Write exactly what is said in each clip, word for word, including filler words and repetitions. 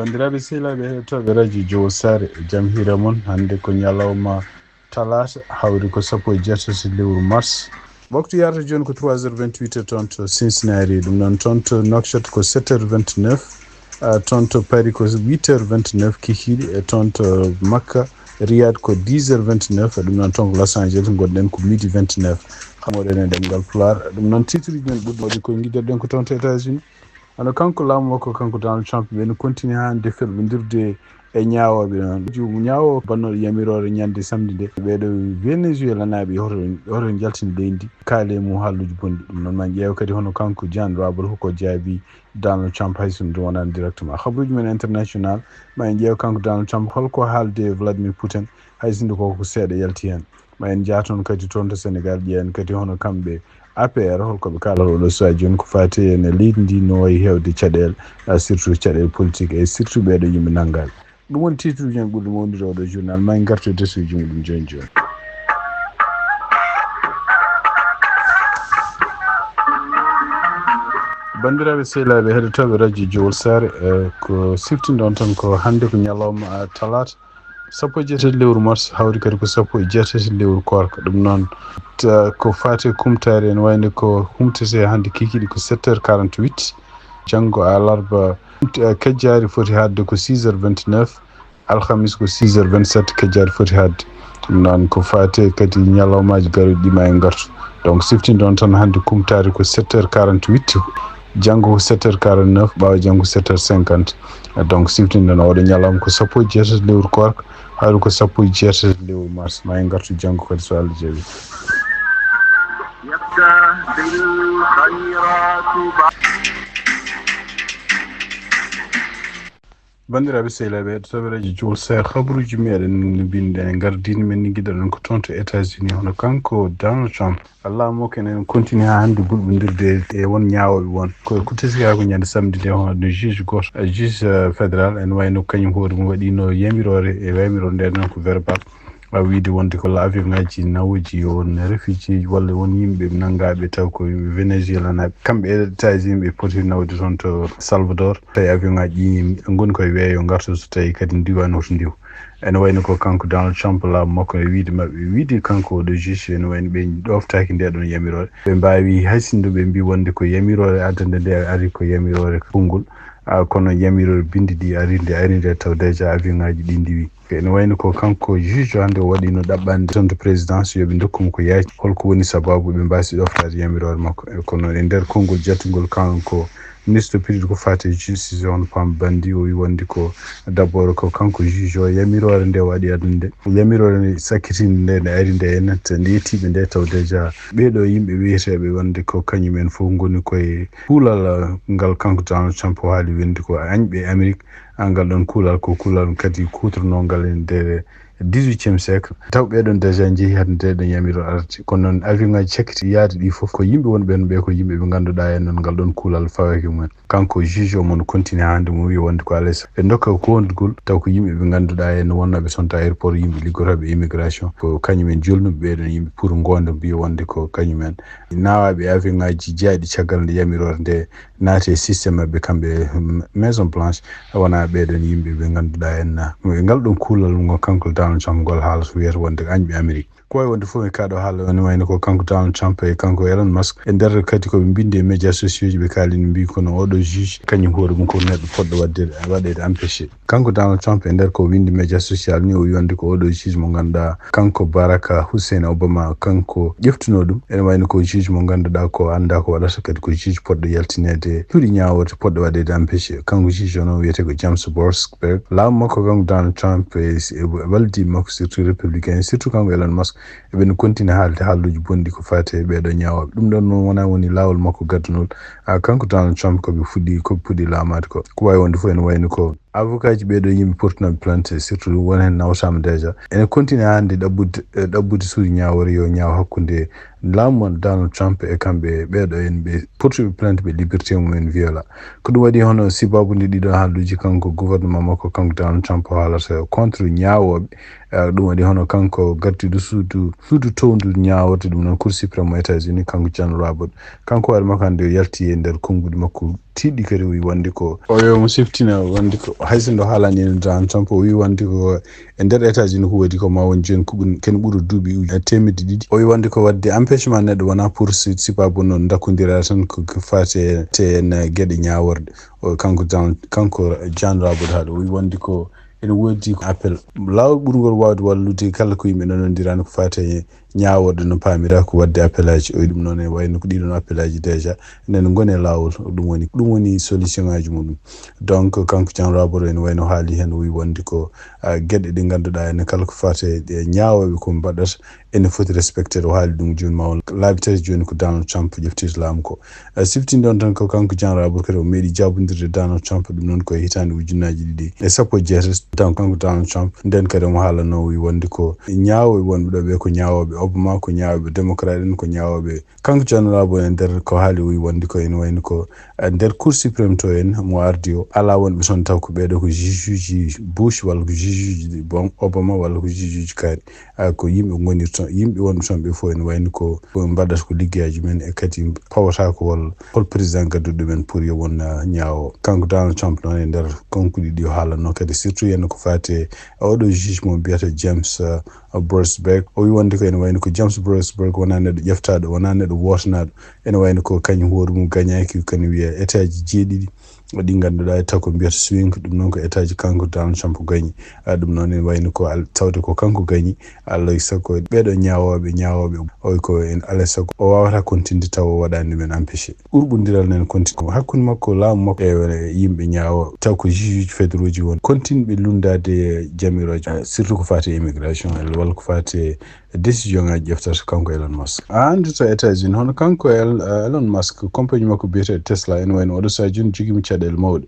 Banndiraaɓe sehilaaɓe heɗotooɓe radio Jowo Saare, jam hiira mon. Hannde ko ñalawma talaata, hawri ko sappo e jeetati lewru mars. Waktu yarata jooni ko trois heures vingt-huit e toon to Cincinnati, ɗum noon toon to Nouakchott ko sept heures vingt-neuf, ah, toon to Paris ko huit heures vingt-neuf kikiiɗe, e toon to Makka, Riyad ko dix heures vingt-neuf, ɗum noon toon ko Los Angeles ngonɗen ko midi vingt-neuf. Hamoɗen e ɗemngal Pulaar, ɗum noon titre uji men ɓurɗi mawɗi ko ngiɗirɗen ko toon to États-Unis. Hano kanko laamu makko, kanko Donald Trump, ɓe no continue hannde felɓindirde e ñaawooɓe noon. Ju-, ñaawooɓe bannooɗo yamiroore ñande samedi nde, ɓeeɗo Venezuelanaaɓe hoto, hoto njaltin leydi, kaale mum haalluuji bonɗi. Ɗum noon ma en ƴeew kadi hono kanko John Robert hoko jaabi Donald Trump, hay sinno ɗum wonaani directement. Habruuji men international, ma en ƴeew kanko Donald Trump holko haalde e Vladimir Putin, hay sinno ko ko seeɗa yalti heen. Ma en njah toon kadi toon to Sénégal, ƴeewen kadi hono kamɓe A P R, holko ɓe kaalata oɗo suwaa jooni ko faati e no leydi ndi no wayi heewde caɗeele, ah, surtout caɗeele politique, e surtout ɓeeɗo yimɓe nanngaaɓe. Ɗum woni titre uji men ɓurɗi mawnude oɗo journal. Ma en ngartu e desuuji muɗum jooni jooni. Banndiraaɓe sehilaaɓe heɗotooɓe radio Jowol Saare, eh, ko siftinɗon tan ko hannde ko ñalawma, ah, talaata, sappo e jeetati lewru mars, hawri kadi ko sappo e jeetati lewru koorka. Ɗum noon, ta-, ko faati e kumtaari, ene wayno ko humtete hannde kikiiɗe ko sept heures quarante-huit. Janngo alarba, eh, kejjaari foti haaɗde ko six heures vingt-neuf, alhamis ko six heures vingt-sept, kejjaari foti haaɗde. Ɗum noon ko faati kadi ñalawmaaji garuɗi ɗi ma en ngartu. Donc, siftinɗon tan hannde kumtaari ko sept heures quarante-huit, janngo ko sept heures quarante-neuf, ɓaawo janngo sept heures cinquante. Donc, siftinɗon oɗo ñalawma ko sappo e jeetati lewru koorka, hawri ko sappo e jeetati lewru mars. Ma en ngartu janngo kadi so Allah jaɓi. Banndiraaɓe sehilaaɓe heɗotooɓe radio Jowol Saare, habaruuji meɗen no mbinɗen e ngardini men ni, ngiɗaɗen ko toon to États-Unis, hono kanko Donald Trump. Laamu makko ene continue haa hannde bulɓindirde e won ñaawooɓe won. Ko, ko teskiraaka ko ñande samedi nde, hono no juge gooto, eh, juge, eh, fédéral, ene wayno kañum hoore mum waɗiino yamiroore, e yamiroore nde noon ko verbal. A wiide wonde ko avion ngaji nawoji won réfugié walla won yimɓe nanngaaɓe taw ko Venezuelanaaɓe. Kamɓe e taji yimɓe poti nawde toon to Salvador. Tawi avion ngaji ɗi ngoni koye weeyo ngarta so tawi kadi ndiwa no to ndiw. Ene wayno ko kanko Donald Trump laamu makko e wiide maɓɓe, wiide kanko oɗo juge ene wayno ɓe ɗoftaaki nde ɗon yamiroore. Ɓe mbaawi hay sinno ɓe mbi wonde ko yamiroore addande nde ari ko yamiroore konngol. Ah, kono yamiroore bindi ɗi ari nde, ari nde taw déjà avion ngaji ɗi ndiwi. Ene wayno ko kanko juge o hannde o waɗino ɗaɓɓande toon to présidence yo ɓe ndokku mo ko yaaji. Holko woni sababu ɓe mbaasi ɗoftaade yamiroore makko? E kono e nder konngol jattungol kanko ministre piriɗo ko faati e justice on Pam Bondi o wi wonde ko d'abord ko kanko juge o yamiroore nde waɗi aduna nde. Yamiroore nde sakkitinde nde, nde ari nde e nette nde yettiɓe nde taw déjà ɓeeɗo yimɓe wiyeteeɓe wonde ko kañum en fof ngoni koye kuulal ngal kanko Donald Trump o haali wonde ko añɓe Amérique. Ah, ngal ɗon kuulal ko kuulal kadi kuutornongal e nder dix-huitième siècle. Taw ɓeɗon déjà njehi hade nde ɗon yamiro arti. Kono noon avion ngaji cakkiti yaade ɗi fof ko yimɓe wonɓe heen ɓe ko yimɓe ɓe ngannduɗaa en noon ngal ɗon kuulal fawaaki mumen. Kanko juge o mon continue hannde mo wi wonde ko alay sago ɓe ndokka kondugol taw ko yimɓe ɓe ngannduɗaa en wonnooɓe toon to aéroport yimɓe liggotooɓe immigration. Ko kañum en jolnuɓe ɓeɗon yimɓe pour ngondo mbi wonde ko kañum en nawaɓe avion ngaji jeyaaɗi caggal nde yamiroore nde naati e système maɓɓe kamɓe, mm, Maison Blanche, wona ɓeɗon yimɓe ɓe ngannduɗaa en na. E ngal ɗon kuulal ngo kanko Donald Trump ngol haalata wiyata wonde añɓe Amérique. Ko wawi wonde fof e kaɗo haala woni wayno ko kanko Donald Trump e kanko Elon Musk. E nder kadi ko ɓe mbindi e médias sociaux ji ɓe kaalini mbi kono oɗo juge kañum hoore mum ko neɗɗo poɗɗo waɗde, waɗede empêché. Kanko Donald Trump e nder ko windi média social ni o wi wonde ko oɗo juge mo ngannduɗaa kanko Barack Hussein Obama kanko ƴeftuno ɗum. Ene wayno ko juge mo ngannduɗaa ko annda ko waɗata kadi ko juge poɗɗo yaltinede cuuɗi ñaawoore poɗɗo waɗede empêché. Kanko juge o noon wiyete ko James Boasberg. Laamu makko kanko Donald Trump e, e waldi makko surtout républicain surtout kanko Elon Musk eɓe no continue haalde haalluuji bonɗi ko faati e ɓeeɗo ñaawooɓe. Ɗum ɗon noon wona woni laawol makko gaddunol. A kanko Donald Trump ko ɓe fuɗɗi, ko ɓe puɗɗi laamaade ko. Ko wawi wonde fof ene wayno ko avocat ji ɓeeɗo yimɓe portunooɓe plainte, surtout won heen nawtaama déjà. Ene continue hannde ɗaɓɓude, eh, ɗaɓɓude suudu ñaawoore yo ñaaw hakkunde laamu Donald Trump e kamɓe ɓeeɗo en ɓe portuɓe plainte ɓe liberté mumen viola. Ko ɗum waɗi hono sibabude ɗiɗo haalluuji kanko gouvernement makko, kanko Donald Trump o haalata contre ñaawooɓe Ɗum waɗi hono kanko gardiiɗo suudu suudu towndu ñaaworde ɗum noon Cour suprême mo États-Unis, kanko John Roberts, kanko hoore makko hannde o yalti e nder konnguɗi makko tiiɗɗi kadi, o wi wonde ko o yo mo siftina wonde ko hay sinno haalaani en Donald Trump, o wi wonde ko e nder États-Unis ko waɗi ko ma won jooni ko ɓuri kene ɓuri duuɓi uji teemedde ɗiɗi. O wi wonde ko waɗde empêchement neɗɗo wonaa pour si- sipaabu noon ndakkondira tan ko ko faati e te en geɗe ñaaworde. O kanko John kanko John Roberts haaɗo o wi wonde ko ene woodi ko appel. Laawol ɓurngol waawde wallude kala ko yimɓe nanondirani ko faati e ñaaworde no paamira ko waɗde appelaaji. O wi ɗum noon e wayno ko ɗiɗon appelaaji déjà nene ngoni e laawol. Ɗum woni ɗum woni solution aji muɗum. Donc kanko John Roberts ene wayno haali heen o wi wonde ko ah, geɗe ɗe ngannduɗaa ene kala ko faati e ñaawooɓe ko mbaɗata ene foti respecté o haali ɗum jooni ma won laabi tati jooni ko Donald Trump ƴeftirta laamu ko. Eh, siftinde on tan ko kanko John Roberts kadi o meeɗi jaabondirde Donald Trump ɗum noon ko e hitaande ujunnaaji ɗiɗi e sappo e jeetati. Donc kanko Donald Trump nden kadi omo haalanoo wi wonde ko ñaawooɓe wonɓe ɗo ɓe ko ñaawooɓe Obama, ko ñaawooɓe démocrate en, ko ñaawooɓe kanko John Roberts e nder ko haali o wi wonde ko ene wayno ko eh, nder Cour suprême to en mo ardi o alaa wonɓe toon taw ko ɓeeɗo ko juge uji Bush walla ko juge uji bon Obama walla ko juge uji kaari. Ah, ko yimɓe ngoni toon yimɓe wonɓe toon ɓe fof ene wayno ko ko mbaɗata ko liggeyaaji men e kadi pawata ko hol hol président gadduɗo men pour yo won ah, ñaawo. Kanko Donald Trump noon e nder konkuɗi ɗi o haalanno kadi surtout yen ko faati e oɗo juge mo mbiyata James ah, Brownsburg. O wi wonde ko ene wayno ko James Brownsburg wonaa neɗɗo ƴeftaaɗo wonaa neɗɗo wootanaaɗo. Ene wayno ko kañum hoore mum gañaaki kadi wiya état ji jeeɗiɗi ɗi ngannduɗaa e taw ko mbiyata swing ɗum noon ko état ji kanko Donald Trump gañi. Ah, ɗum noon ene wayno ko al- tawde ko kanko gañi. Alaa e sago ɓeeɗo ñaawooɓe ñaawooɓe oy ko en alaa e sago o waawata kontinde taw o waɗaani men empêché. Ɓurɓondiral nen konti hakkunde makko laamu makko e yimɓe ñaawo taw ko juge fédéraux ji won kontinɓe lunndaade jamirooje surtout ko faati e immigration walla ko faati e décision ngaji ƴeftata kanko Elon Musk. A anndi to États-Unis hono kanko El- Elon Musk compagnie makko biyeteeɗo Tesla ene wayno oɗo saha jooni jogiima caɗeele mawɗe.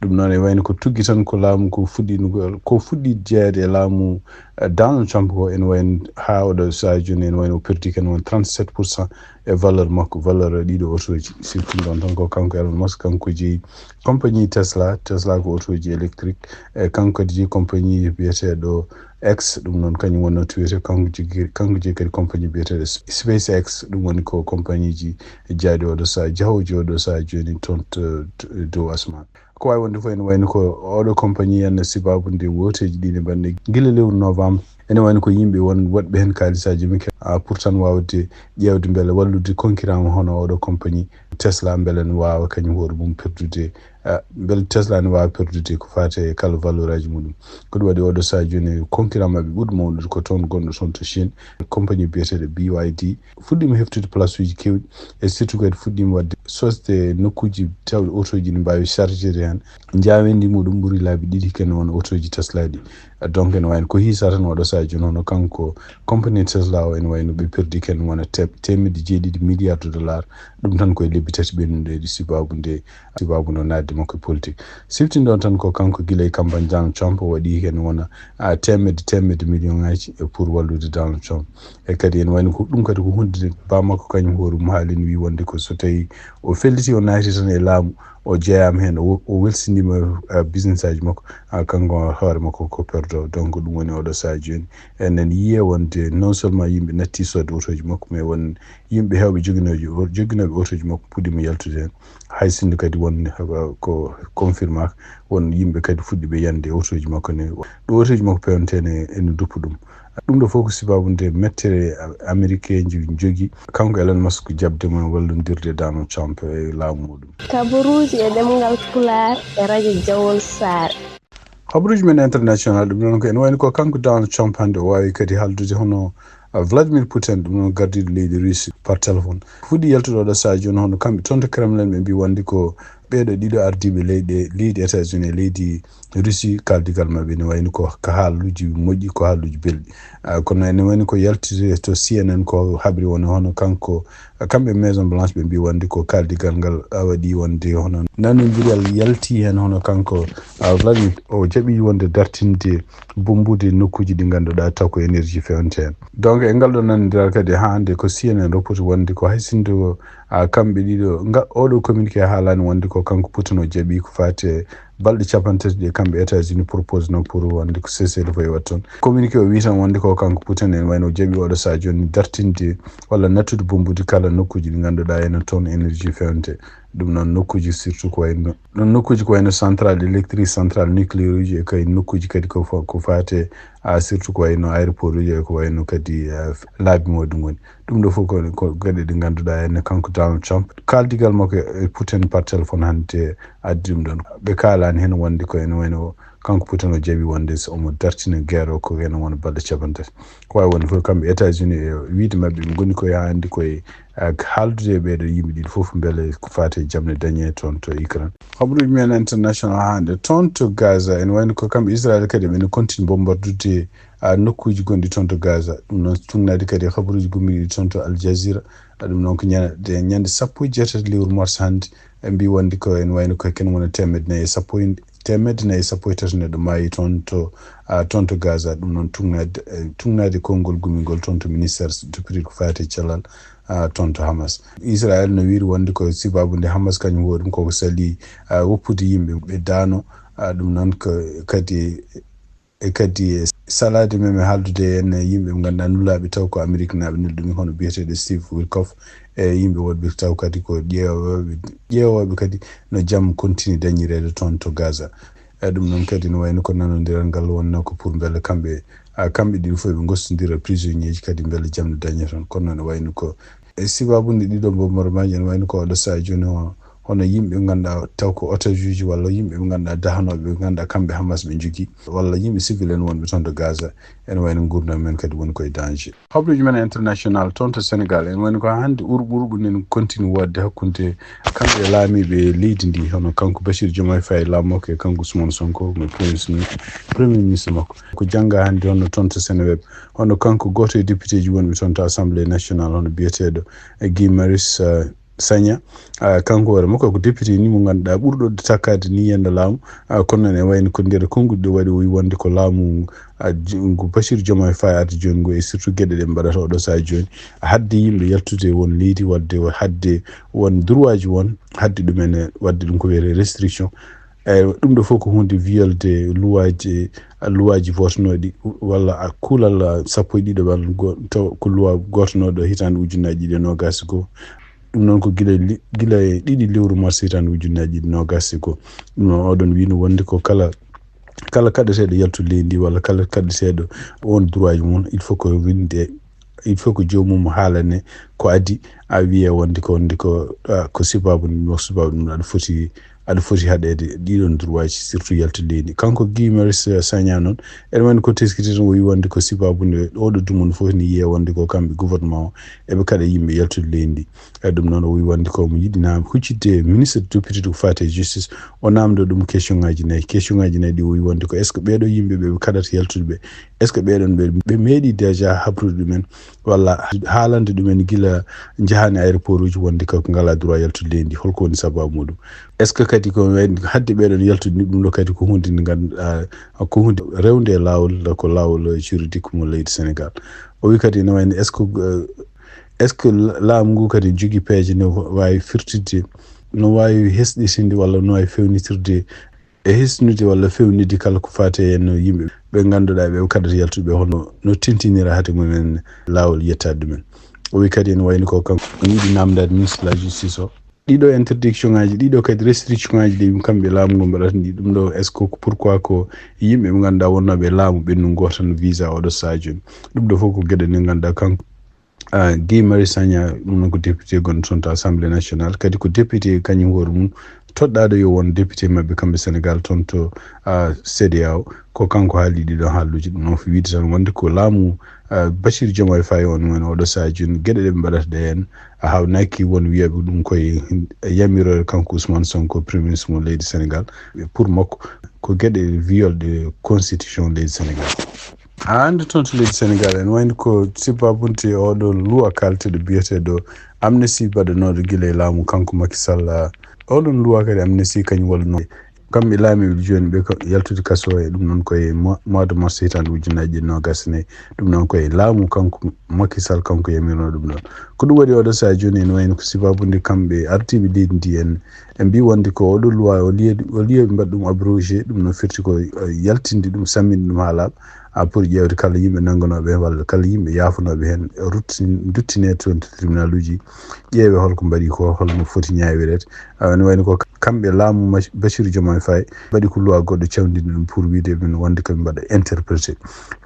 Ɗum noon e wayno ko tuggi tan ko laamu ko fuɗɗi ko fuɗɗi jeyaade e laamu eh, Donald Trump ko ene wayno haa oɗo saha jooni ene wayno o perdi kan won trente-sept pour cent e valeur makko valeur ɗiɗo otoji sirtin ɗon tan ko kanko Elon Musk kanko jeyi compagnie Tesla. Tesla ko otoji électrique e kanko kadi jeyi compagnie biyeteeɗo X ɗum noon kañum wonno twitter kanko jogii kanko jeyi kadi compagnie biyeteeɗo SpaceX ɗum woni ko compagnie ji jaaɗi oɗo saha jahooji oɗo saha jooni toon to- to- dow asman. Ko waawi wonde fof ene wayno ko oɗo compagnie en sababu nde wooteeji ɗi ne mbaɗnee gila lewru novembre. Ene wayno ko yimɓe won waɗɓe heen kaalisaaji mum ke- ah, pour tan waawde ƴeewde mbele wallude concurrent mum hono oɗo compagnie Tesla mbele ne waawa kañum hoore mum perdude ah, mbele Tesla ne waawa perdude ko faati e kala valeur aji muɗum. Ko ɗum waɗi oɗo saha jooni concurrent maɓɓe ɓurɗo mawnude ko toon gonɗo toon to Chine compagnie biyeteeɗo B Y D fuɗɗiima heftude place uji keewɗi e surtout kadi fuɗɗiima waɗde sosde nokkuuji tawɗi otoji ne mbaawi chargede heen. Njaawendi muɗum ɓuri laabi ɗiɗi ken won otoji Tesla ɗi. Donc ene wayno ko hiisa tan oɗo saha jooni hono kanko compagnie Tesla o ene wayno ɓe perdi ken wona te- teemedde jeeɗiɗi milliard de dollar. Ɗum tan koye lebbi tati ɓennuɗe ɗi sababu nde sababu no naatde makko e politique. Siftinɗon tan ko kanko gila e campagne Donald Trump o waɗi ken wona ah, teemedde teemedde million ngaji e pour wallude Donald Trump. E kadi ene wayno ko ɗum kadi ko hunde ba makko kañum hoore mum haalino wi wonde ko so tawi o felliti o naati tan e laamu o jeeyama heen o o welsinima ah, business aji makko ah, kanko hoore makko ko perdo. Donc ɗum woni oɗo saha jooni enen yiye wonde non seulement yimɓe natti sodde otoji makko mais won yimɓe heewɓe joginooji joginooɓe otoji makko puɗɗima yaltude heen. Hay sinno kadi won ko confirmaka won yimɓe kadi fuɗɗiɓe yande otoji makko ne ɗo otoji makko pewnte ne ene duppa ɗum. Ɗum ɗo fof ko sababu nde mettere américain ji jogi kanko Elon Musk jaɓde mo wallondirde Donald Trump e laamu muɗum. Kabaruuji e ɗemngal Pulaar e radio Jawol Saare. Habaruuji men international ɗum noon ko ene wayno ko kanko Donald Trump hannde o waawi kadi haaldude hono ah, Vladimir Putin ɗum noon gardiiɗo leydi Russie par téléphone. Fuɗɗi yaltude oɗo saha jooni hono kamɓe toon to Kremlin ɓe mbi wonde ko ɓeeɗo ɗiɗo ardiiɓe leyɗe leydi États-Unis e leydi Russie kaaldigal maɓɓe ne wayno ko ko haaluuji moƴƴi ko haaluuji belɗi. Ah, kono ene wayno ko yaltude to C N N ko habri woni hono kanko kamɓe Maison Blanche ɓe mbi wonde ko kaaldigal ngal waɗi wonde hono nanondiral yalti heen hono kanko ah, Vladimir o jaɓi wonde dartinde bummbude nokkuuji ɗi ngannduɗaa taw ko énergie fewnte heen. Donc e ngal ɗo nanondiral kadi haa hannde ko C N N reporti wonde ko hay sinno ah, kamɓe ɗiɗo nga oɗo communiqué haalaani wonde ko kanko Putin o jaɓi ko faati e Balɗe capanɗe tati ɗe kamɓe États-Unis propose no pour wonde ko cessez-le-feu e waɗ toon. Communiqué o wi tan wonde ko kanko Putin en wayno jaɓi oɗo saha jooni dartinde walla nattude bombude kala nokkuuji ɗi ngannduɗaa ene toon énergie fewnte. Ɗum noon nokkuuji surtout ko wayno ɗon nokkuuji ko wayno centrale électrique, centrale nucléaire uji e kay nokkuuji kadi ko fa-, ko faate a surtout ko wayno aéroport uji e ko wayno kadi eh, laabi mo ɗum woni. Ɗum ɗo fof ko, ko geɗe ɗe ngannduɗaa ene kanko Donald Trump kaaldigal makko e Putin par téléphone hannde addi ɗum ɗon. Ɓe kaalani heen wonde ko ene wayno kanko Putin o jaɓi wonde so omo dartina guerre o ko ene wona balɗe capanɗe tati. Ko waawi wonde fof kamɓe États-Unis e wiyde maɓɓe ɓe ngoni koye hannde koye eh, haaldude e ɓeeɗo yimɓe ɗiɗi fof mbele ko faati e jamde dañe toon to Ukraine. Habruuji men international hannde toon to Gaza ene wayno ko kamɓe Israel kadi ɓe continue bombardude a nokkuuji gonɗi toon to Gaza. Ɗum noon tuugnaade kadi e habruuji gummiiɗi toon to Al Jazeera. Ɗum noon ko ñande sappo e jeetati lewru mars hannde. Ɓe mbi wonde ko ene wayno ko ken wona teemedde nayi e sappo e teemedde nayi e sappo e tati neɗɗo maayi toon to a toon to Gaza. Ɗum noon tuugnaade eh, tuugnaade konngol gumingol toon to ministère député ko faati e cellal a toon to Hamas. Israel no wiiri wonde ko sababu nde Hamas kañum hoore mum koko sali a woppude yimɓe ɓe daano. A ɗum noon ko kadi e kadi e salaade men e haaldude en yimɓe ɓe ngannduɗaa nulaaɓe taw ko Ameriknaaɓe nuli ɗum hono biyeteeɗo Steve Witkoff e yimɓe woɗɓe taw kadi ko ƴeewooɓe ƴeewooɓe kadi no jam continue dañireede toon to Gaza. E ɗum noon kadi no wayno ko nanondiral ngal wonno ko pour mbele kamɓe a kamɓe ɗiɗo fof ɓe gostodira prisonnier ji kadi mbele jam no daña toon kono no wayno ko e sababu nde ɗiɗo bombardement ji ene wayno ko oɗo saha jooni o hono yimɓe ɓe ngannduɗaa taw ko otage uji walla yimɓe ɓe ngannduɗaa dahanooɓe ɓe ngannduɗaa kamɓe Hamas ɓe njogii walla yimɓe civil en wonɓe toon to Gaza ene wayno nguurndam men kadi woni koye danger. Habruuji men international toon to Sénégal ene wayno ko hannde urɓurɓu nen continue waɗde hakkunde kamɓe e laamiiɓe leydi ndi hono kanko Bassirou Diomaye Faye laamoko e kanko Ousmane Sonko mo premier ministre makko ko jannga hannde hono toon to Seneweb hono kanko gooto e député ji wonɓe toon to assemblée nationale hono biyeteeɗo e Guy Marius eh, Sagna. Ah, kanko hoore makko ko député ni mo ngannduɗaa ɓurɗo takkaade ni yiyannde laamu. Ah, kono noon e wayno ko nder konnguɗi ɗo waɗi o wi wonde ko laamu ah, j- ngu Bassirou Diomaye Faye arde jooni ngo e surtout geɗe ɗe mbaɗata oɗo saha jooni hadde yimɓe yaltude won leydi wadde hadde won droit ji won hadde ɗumen e wadde ɗum ko wiyetee restriction. Eyyi ɗum ɗo fof ko hunde wiyolde luwaaji luwaaji vootnooɗi walla a kuulal sappo e ɗiɗo walla go- taw ko luwa gootonooɗo hitaande ujunnaaji ɗiɗi e noogaas e goo. Ɗum noon ko gila li- gila e ɗiɗi lewru mars hitaande ujunnaaji ɗiɗi noogaas e goo. Ɗum noon oɗon wiino wonde ko kala kala kaɗeteeɗo yaltude leydi ndi walla kala kaɗeteeɗo on droit ji mum il faut ko winde il faut ko joomum haalane ko adii a wiye wonde ko wonde ko ah, ko sababu ɗum ko sababu ɗum aɗa foti aɗa foti haɗeede ɗiɗon droit ji surtout yaltude leydi kanko Guy Marius Sagna noon ene wayno ko teskiti tan o wi wonde ko sababu nde oɗo dumunna fof ne yiye wonde ko kamɓe gouvernement o eɓe kaɗa yimɓe yaltude leydi ndi. E ɗum noon o wi wonde ko mo yiɗi nam huccitde ministre député ko faati e justice o namdo ɗum question ngaji nayi question ngaji nayi ɗi o wi wonde ko est ce que ɓeeɗo yimɓe ɓe ɓe kaɗata yaltude ɓe est ce que ɓeeɗon ɓe ɓe meeɗi déjà habrude ɗumen walla haalande ɗumen gila njahaani aéroport uji wonde ko ngala droit yaltude leydi holko woni sababu muɗum est ce que kadi ko wayno hadde ɓeeɗon yaltude ni ɗum ɗo kadi ko hunde nde ngannduɗaa ko hunde rewnde e laawol ko laawol juridique mo leydi Sénégal o wi kadi ene wayno est ce que est ce que laamu ngu kadi jogii peeje no waawi firtidde no waawi hesɗitinde walla no waawi fewnitirde e hisnude walla fewnitde kala ko faati e no yimɓe ɓe ngannduɗaa ɓe kaɗata yaltuɓe hono no tintinira hade mumen laawol yettaade ɗumen o wi kadi ene wayno ko kanko o yiɗi namdaade ministre de la justice o ɗiɗo interdiction ngaji ɗiɗo kadi restriction ngaji ɗi kamɓe laamu ngu mbaɗata ndi ɗum ɗo est ce que pourquoi ko yimɓe ɓe ngannduɗaa wonnooɓe e laamu ɓennu gotan visa oɗo saha jooni ɗum ɗo fof ko geɗe ɗe ngannduɗaa kanko Guy Marius Sagna ɗum noon ko député gonɗo toon to assemblée nationale kadi ko député kañum hoore mum toɗɗaaɗo yo won député maɓɓe kamɓe Sénégal toon to CEDEAO ko kanko haali ɗiɗo haalluuji ɗum noon ko wiide tan wonde ko laamu Bassirou Diomaye Faye on woni oɗo saha jooni geɗe ɗe ɓe mbaɗata ɗe heen a hawnaaki won wiyeɓe ɗum koye yamiroore kanko Ousmane Sonko premier ministre mo leydi Sénégal pour makko ko geɗe viol de constitution leydi Sénégal. Haa hannde toon to leydi Sénégal ene wayno ko sibabunte oɗo luwa kalteɗo biyeteɗo amnesty baɗanooɗo gila e laamu kanko Macky Sall oɗon luwa kadi amnesty kañum walluno Kamɓe laamiiɓe jooni ɓe ko yaltude kaso e ɗum noon koye mo-, mois de mars hitaande ujunnaji ɗiɗi noogas e nayi. Ɗum noon koye laamu kanko Macky Sall kanko yamirno ɗum ɗon. Ko ɗum waɗi oɗo saha jooni ene wayno ko sibabude kamɓe ardiiɓe leydi ndi en, en mbi wonde ko oɗo loi o liye, o liye ɓe mbaɗa ɗum abrogé, ɗum noon firti ko, eh, yaltinde ɗum, samminde ɗum haa laaɓa. A pour ƴeewde kala yimɓe nannganooɓe heen walla kala yimɓe yaafanooɓe heen, rutti-, duttine toon to tribunal uji, ƴeewe holko mbaɗi ko, holno foti ñaawireede. Awa, ene wayno ko kamɓe laamu Mac-, Bassirou Diomaye Faye mbaɗi ko loi goɗɗo cawndini ɗum pour wiyde ɓe wonde ko ɓe mbaɗa interprété.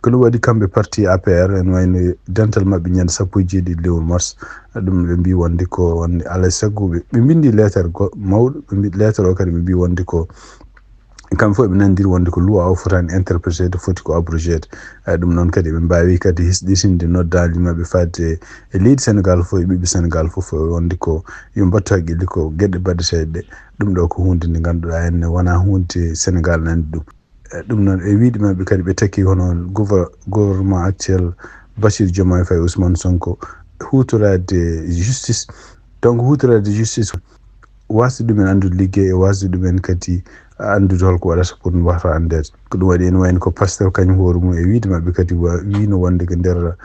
Ko ɗum waɗi kamɓe parti A P R, ene wayno dental maɓɓe ñande sappo e jeeɗiɗi lewru mars, ɗum ɓe mbi wonde ko wonde alaa e sago ɓe, ɓe mbindi leetar go-, mawɗo, ɓe mbi leetar o kadi ɓe mbi wonde ko kamɓe fof ɓe nanndiri wonde ko loi o fotaani interprété, foti ko abrogé. Eh, ɗum noon kadi ɓe mbaawi kadi hisɗitinde noddaali maɓɓe fadde e leydi Senegal fof e ɓiɓɓe Senegal fof wonde ko yo mbattu haqqille ko geɗe mbaɗeteeɗe ɗe. Ɗum ɗo ko huunde nde ngannduɗaa enne wonaa huunde Senegal nanndi ɗum. Eh, ɗum noon e wiide maɓɓe kadi ɓe takki hono gouver-, gouvernement actuel Bassirou Diomaye Faye, Ousmane Sonko, huutoraade justice. Donc huutoraade justice wasde ɗumen anndude liggey e wasde ɗumen kadi anndude holko waɗata pour no wata anndeede. Ko ɗum waɗi ene wayno ko Pastef kañum hoore mum e wiide maɓɓe kadi wa-, wiino wonde ko nder,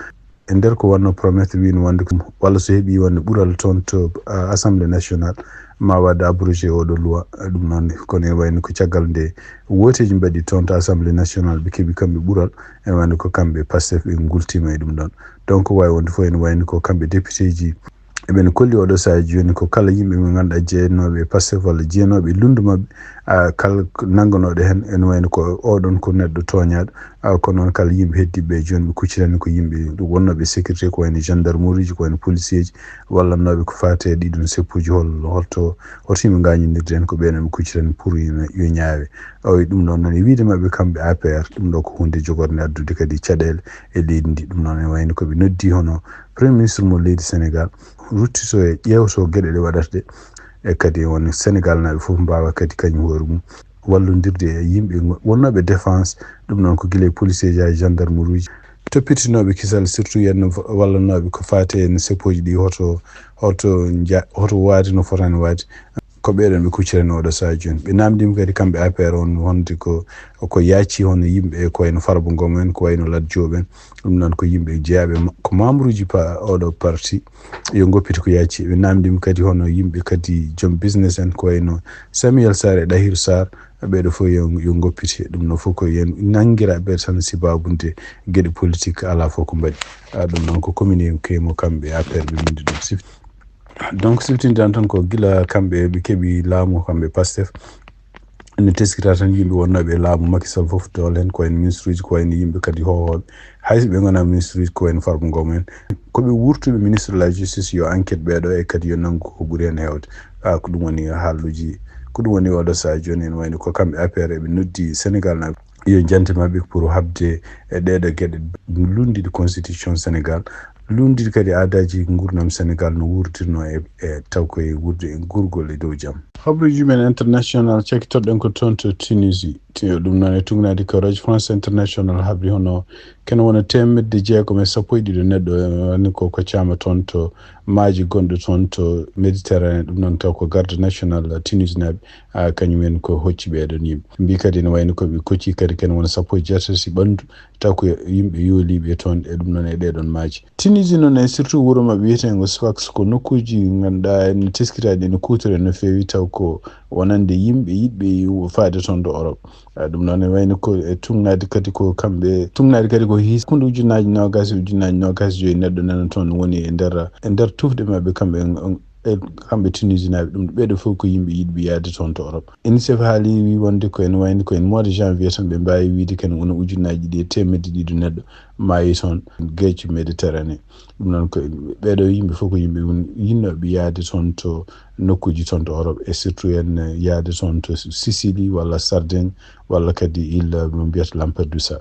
e nder ko wonno promesse wiino wonde ko, walla so heɓi wonde ɓural toon to, ah, Assemblée nationale ma waɗde abrogé oɗo loi. Ɗum noon kono ene wayno ko caggal nde wooteeji mbaɗi toon to Assemblée nationale ɓe keɓi kamɓe ɓural, ene wayno ko kamɓe Pastef ɓe ngultiima e ɗum ɗon. Donc wawi wonde fof ene wayno ko kamɓe député ji eɓen kolli oɗo saha jooni ko kala yimɓe ɓe ngannduɗaa jeyanooɓe e Pastef walla jeyanooɓe e lunndu maɓɓe, ah, kala ko nannganooɗo heen, ene wayno ko oɗon ko neɗɗo tooñaaɗo. Ah, kono noon kala yimɓe heddiiɓe ɓe jooni ɓe kuccitani ko yimɓe wonnooɓe sécurité ko wayno gendarmerie ji, ko wayno policier ji, wallannooɓe ko faati e ɗiɗon seppuji hol, holto, holto yimɓe ngaañinirde heen ko ɓeen ɓe kuccitani pour yo, yo ñaawe. Awa e ɗum ɗoon noon e wiide maɓɓe kamɓe A P R, ɗum ɗo ko huunde jogorde addude kadi caɗeele e leydi ndi. Ɗum noon ene wayno ko ɓe noddi hono Premier ministre mo leydi Senegal ruttito e ƴeewto geɗe ɗe waɗata ɗe. E kadi won Senegal naaɓe fof mbaawa kadi kañum hoore mum wallondirde e yimɓe wonnooɓe défense, ɗum noon ko gila e policier ji haa e gendarmerie ji, toppitinoɓe kisal surtout yenno wallanoɓe ko faati e seppoji ɗi hoto, hoto nja-, hoto waadi no fotani waadi. Ko ɓeɗon ɓe kuccirani oɗo saha jooni. Ɓe namdima kadi kamɓe A P R on wonde ko, ko yaaci hono yimɓe ko wayno Farba Ngom en, ko wayno Lat Diop en. Ɗum noon ko yimɓe jeyaɓe ma-, ko membre uji pa-, oɗo parti. Yo ngoppite ko yaaci. Ɓe namdima kadi hono yimɓe kadi joom business en ko wayno Samuel Sarr e Dahirou Sarr. Ɓeɗo fof yo, yo ngoppite. Ɗum no fof ko yen nangira ɓe tan sibabunde geɗe politique ala fof ko mbaɗi. Ah, ɗum noon ko communiqué mo kamɓe A P R ɓe windi ɗum sif-, donc siftindiran tan ko gila kamɓe ɓe keɓi laamu kamɓe Pastef. Ene teskita tan yimɓe wonnooɓe e laamu Macky Sall fof doole heen ko wayno ministre uji, ko wayno yimɓe kadi hohooɓe. Hay so ɓe ngonaa ministre uji ko wayno Farba Ngom en. Ko ɓe wurtuɓe ministre de la justice yo enquête ɓeɗo e kadi yo nanngu ko ɓuri heen heewde. Ah, ko ɗum woni haaluuji, ko ɗum woni oɗo saha jooni ene wayno ko kamɓe A P R eɓe noddi Senegal naaɓe yo jante maɓɓe pour haɓde e ɗeɗo geɗe lundiɗe constitution Senegal, lundiɗe kadi aadaji ngurnam Senegal no wurdirno e, e taw koye wuurde e gurgol e dow jam. Habruji men international cakkitoɗen ko toon to Tunisie. Ti-, ɗum noon e tugnadi ko Radio France International habri hono kene wona teemedde jeegom e sappo e ɗiɗo neɗɗo, eh, woni ko koccama toon to maaji gonɗo toon to Méditerranée. Ɗum noon taw ko garde national Tunisie naaɓe, ah, kañum en ko hocci ɓeɗon yimɓe. Mbi kadi ne wayno ko ɓe kocci kadi kene wona sappo e jeetati ɓandu, taw ko yimɓe yooliɓe toon e ɗum noon e ɗeɗon maaji. Tunisie noon e surtout wuro maɓɓe wiyetengo Sfax ko nokkuji ganduɗa ene teskitaɗi ene kutori no feewi taw ko wonande yimɓe yiɗɓe yiw-, faade toon to Europe. Ah, ɗum noon ne wayno ko e tugnade kadi ko kamɓe, tugnade kadi ko his-, kunde ujunnaji nogas e ujunnaji nogas e joyi neɗɗo nana toon woni e nder, e nder tufɗe maɓɓe kamɓe en, en, e kamɓe Tunisie naaɓe. Ɗum ɓeɗo fof ko yimɓe yiɗɓe yaade toon to Europe. UNICEF haali wi wonde ko en wayno ko en mois de janvier tan ɓe mbawi wiide ken wona ujunnaji ɗi e temedde ɗiɗo neɗɗo maayi toon geec Méditerranée. Ɗum noon ko ɓeɗo yimɓe fof ko yimɓe won yinnoɓe yaade toon to nokkuji toon to Europe, e surtout en yaade toon to Sicily walla Sardaigne walla kadi île mo mbiyata Lampedusa.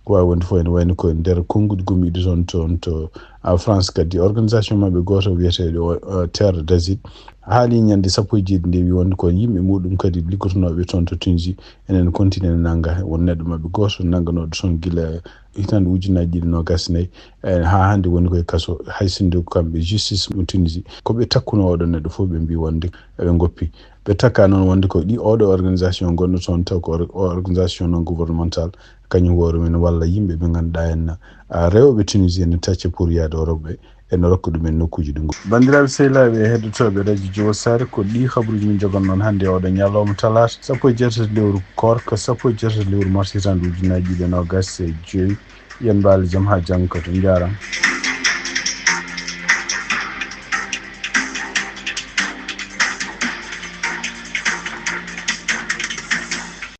Ko wawi wonde fof ene wayno ko nder konnguɗi gomɗiɗi toon, toon to, ah, France kadi organisation maɓɓe goto wiyeteɗo, ah, Terre d'Asile haali ñande sappo e jeeɗiɗi nde wi wonde ko yimɓe muɗum kadi liggotonoɓe toon to Tunisie enen continue ne nanga won neɗɗo maɓɓe goto nannganoɗo toon gila hitande ujunnaji ɗiɗi nogas e nayyi, eh, ha hande woni koye kaso, hay so nde ko kamɓe justice mo Tunisie ko ɓe takkuno oɗo neɗɗo fof ɓe mbi wonde eɓe goppi. Ɓe takka noon wonde ko ɗi oɗo organisation gonno toon, taw ko or-, organisation non gouvernemental, kañum hoore mum walla yimɓe ɓe ngannduɗaa en, a, rewɓe Tunisie ne tacca pour yaade Europe ɓe, ene rokka ɗumen nokkuuji ɗi ngo. Banndiraaɓe sehilaaɓe e heɗotooɓe radio Jiwo Sare, ko ɗi habaruuji min jogonno hannde e oɗo ñalawma talaata, sappo e jeetati lewru koorka, sappo e jeetati lewru mars hitaande ujunnaji ɗiɗi e noogas e joyi. Yen mbaal jam haa janngo kadi. On njaaraama.